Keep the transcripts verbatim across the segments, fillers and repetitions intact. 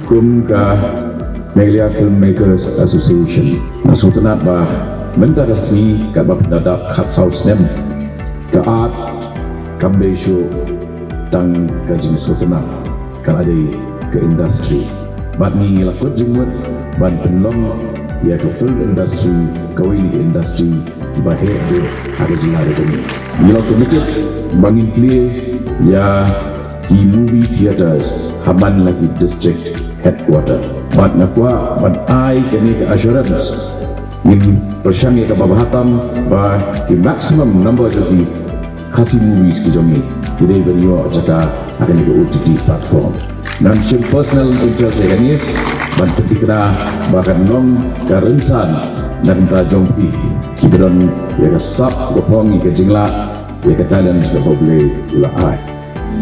Kum ka Meghalaya Filmmakers Association, nga sngewtynnat ba mynta ka sngi katba pynda dap khatsaw snem, ka art kam dei shuh tang ka jingsngewtynnat, ka la dei ka industry. Bad ngi ngi la kut jingmut ban pynlong ïa ka film industry kawei na ki industry kiba heh bha ha ka jylla ka jong ngi. Ngi long committed ba ngin plie ïa ki movie theatres ha man la ki district headquarter. Bad nga kwah ban ai kane ka assurance, ngin pyrshang ïa kaba bha tam ba ki maximum number jong ki Khasi movies ki jong ngi ki dei ban ïoh jaka ha kane ka O T T platform. Ngam shim personal interest ïa kane, ban pynthikna ba kan long ka rynsan na ka bynta jong phi kiba don ïa ka sap, ka phong, ïa ka jinglah, ïa ka talent kaba U Blei u la ai.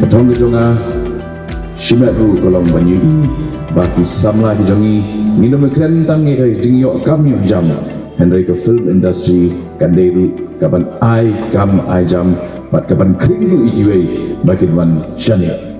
Ka thong ka jong nga shimet ruh ka long ban ïohi ba ki samla ki jong ngi ngin ym kren tang ïa ka jingïoh kam ïoh jam, hynrei ka film industry kan dei ruh kaban ai kam ai jam bad kaban khring ruh ïa kiwei ba kin wan shaniah.